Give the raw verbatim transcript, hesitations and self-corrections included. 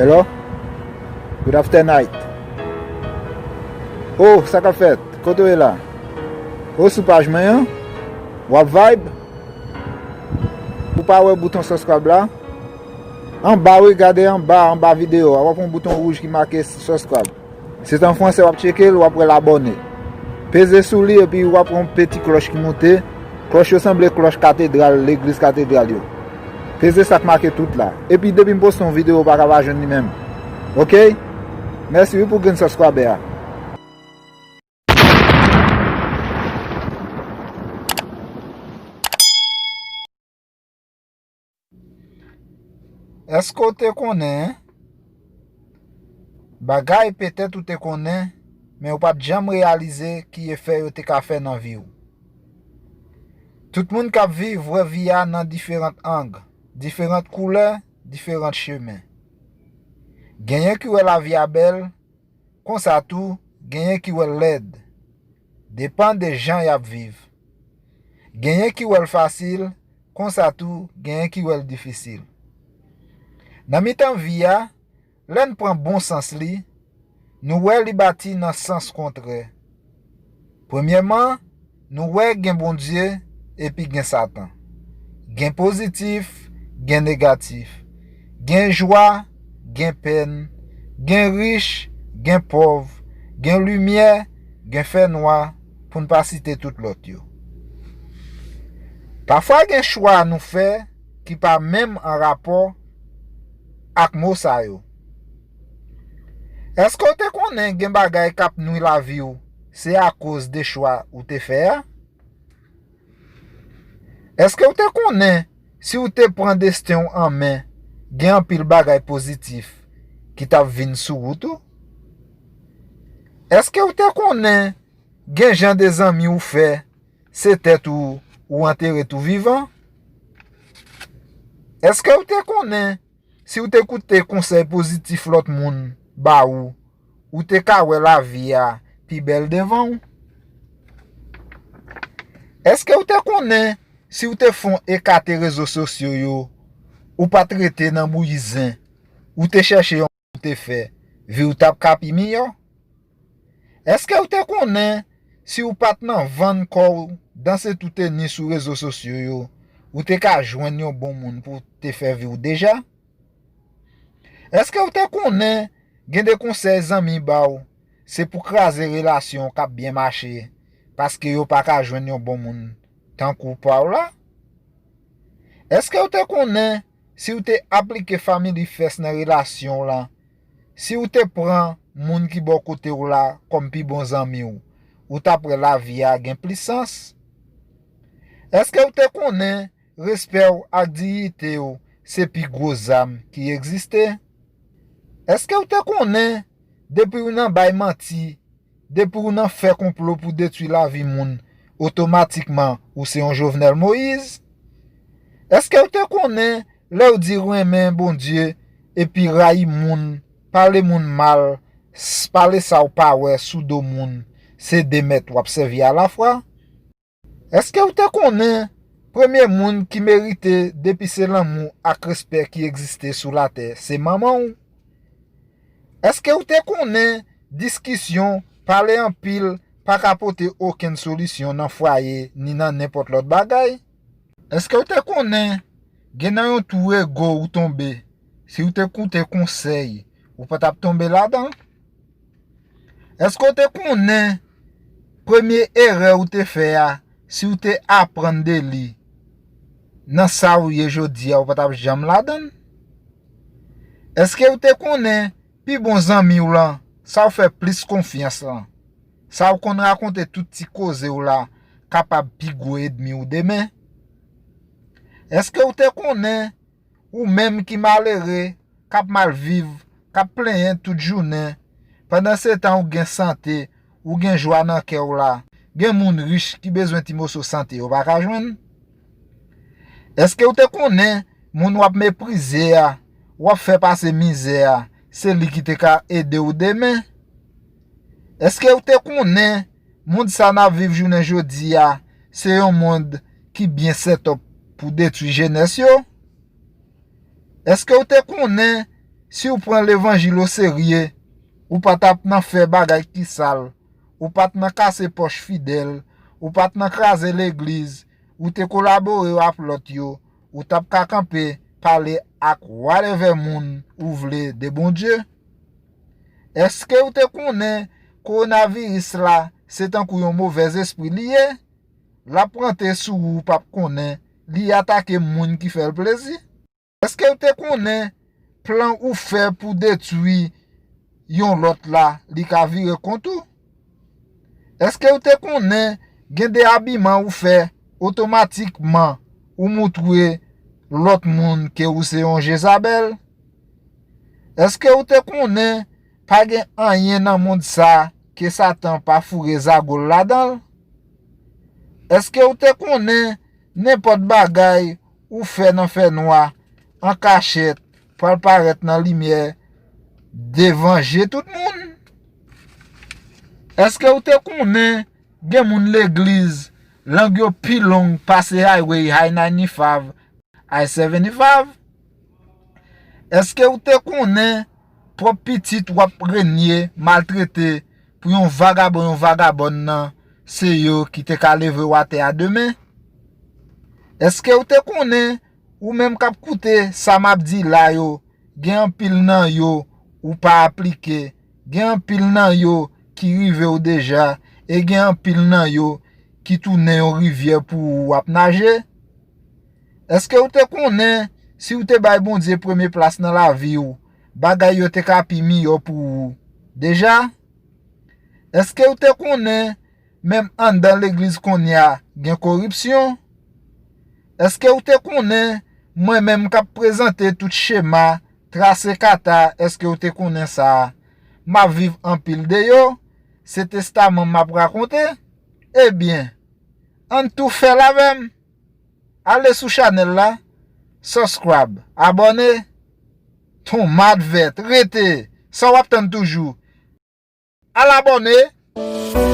Hello? Good after night. Oh, sa k ap fèt? Kote w ye la? Oh, sou paj mwen an? W ap vibe? Ou pa wè bouton subscribe la? Anba, wi, gade anba, anba videyo a, w ap wè yon bouton wouj ki make subscribe. Se t an fransè w ap tcheke l, w ap wè l abòne. Peze sou li epi w ap wè yon peti klòch ki moute. Klòch yo sanble klòch katedral, legliz katedral yo. Peze sa k make tout la. Epi depi m poste yon videyo, ou pa ka pa jwenn li menm. Oke? Mèsi wi pou grenn subscribe a. Èske w te konnen bagay petèt ou te konnen, men ou pa t janm reyalize ki efè yo te ka fè nan vi w? Tout moun k ap viv wè vi a nan diferan ang, diferan koulè, diferan chemen. Genyen ki wè lavi a bèl, konsa tou, genyen ki wè l lèd. Depann de jan y ap viv. Genyen ki wè l fasil, konsa tou, genyen ki wè l difisil. Nan mitan vi a, lè n pran bon sans li, nou wè li bati nan sans kontrè. Premyèman, nou wè gen Bondye epi gen Satan. Gen pozitif, gen negatif. Gen jwa, gen pèn. Gen rich, gen pòv. Gen limyè, gen fènwa, pou n pa site tout lòt yo. Pafwa gen chwa nou fè ki pa menm an rapò ak mo sa yo. Èske w te konnen gen bagay k ap nwi lavi w se akoz de chwa ou te fè a? Èske w te konnen si w te pran desten w an men, gen anpil bagay pozitif ki t ap vin sou wout ou? Èske w te konnen gen jan de zanmi w fè, se tèt ou ou antere tou vivan? Èske w te konnen si w te koute konsèy pozitif lòt moun ba ou, ou te ka wè lavi a pi bèl devan w? Èske w te konnen si w te fon ekate rezo sosyo yo, ou pa t rete nan bouyi zen, ou te chèche yon ou te fè, vi w t ap ka pi miyò? Èske w te konnen si w pa t nan vann kò w, danse tou teni sou rezo sosyo yo, ou te ka jwenn yon bon moun pou te fè vi w deja? Èske w te konnen gen de konsèy zanmi ba w, se pou kraze relasyon w k ap byen mache, paske yo pa ka jwenn yon bon moun tankou pa w la? Èske w te konnen si w te aplike Family First nan relasyon w lan, si w te pran moun ki bò kote w la kòm pi bon zanmi w, ou t ap wè lavi a gen plis sans? Èske w te konnen respè w ak diyite w se pi gwo zam ki egziste? Èske w te konnen depi w nan bay manti, depi w nan fè konplo pou detwi lavi moun, otomatikman ou se yon Jovenel Moïse? Èske w te konnen lè w di renmen Bondye epi rayi moun, pale moun mal, s- pale sa w pa wè sou do moun, se de mèt w ap sèvi alafwa? Èske w te konnen premye moun ki merite depi se lanmou ak respè ki egziste sou latè se manman w? Èske w te konnen diskisyon, pale anpil, pa ka pote okenn solisyon nan fwaye ni nan nenpòt lòt bagay? Èske w te konnen gen nan yon twou ego ou tonbe, si w te koute konsèy, ou pa t ap tonbe ladan l? Èske w te konnen premye erè ou te fè a, si w te aprann de li, nan sa w ye jodi a, ou pa t ap janm ladan l? Èske w te konnen pi bon zanmi w lan, sa w fè plis konfyans lan, sa w konn rakonte tout ti koze w la, kapab pi gwo ènmi w demen? Èske w te konnen ou menm ki malere, k ap mal viv, k ap plenyen tout jounen, pandan se tan ou gen sante, ou gen jwa nan kè w la, gen moun rich ki bezwen ti moso sante yo pa ka jwenn? Èske w te konnen moun w ap meprize a, w ap fè pase mizè a, se li ki te ka ede w demen? Èske w te konnen mond sa n ap viv jounen jodi a, se yon mond ki byen set up pou detwi jenès yo? Èske w te konnen Si w pran levanjil oserye, ou pa t ap nan fè bagay ki sal, ou pa t nan kase pòch fidèl, ou pa t nan kraze legliz, ou te kolabore ak lòt yo, ou t ap ka kanpe pale ak whatever moun ou vle de Bondye. Èske w te konnen kowonaviris la se tankou yon movèzespri li ye? L ap rante sou ou, w p ap konnen, li atake moun ki fè l plezi. Èske w te konnen plan ou fè pou detwi yon lòt la, li ka vire kont ou? Èske w te konnen gen de abiman ou fè, otomatikman ou moutre lòt moun ke ou se yon Jezabèl? Èske w te konnen pa gen anyen nan mond sa ke Satan pa foure zago l ladan l? Èske w te konnen nenpòt bagay ou fè nan fènwa, an kachèt, pral parèt nan limyè devan je tout moun? Èske w te konnen gen moun legliz, lang yo pi long pase highway I ninety-five, I seventy-five? Èske w te konnen pwòp pitit w ap renye, maltrete pou yon vagabon, yon vagabòn nan, se yo ki te ka leve w atè a demen? Èske w te konnen ou menm k ap koute sa m ap di la yo, gen anpil nan yo ou pa aplike, gen anpil nan yo ki rive w deja, e gen anpil nan yo ki tounen yon rivyè pou ou w ap naje? Èske w te konnen si w te bay Bondye premye plas nan lavi w, bagay yo te ka pi miyò pou ou deja? Èske w te konnen menm anndan legliz kounye a gen koripsyon? Èske w te konnen mwen menm k ap prezante tout chema, trase kata, èske w te konnen sa a? M ap viv anpil de yo, se testaman m ap rakonte. Ebyen, ann tou fè l avè m. Ale sou chanèl la, subscribe, abòne, tonmat vèt, rete, sa w ap tann toujou. Al abòne!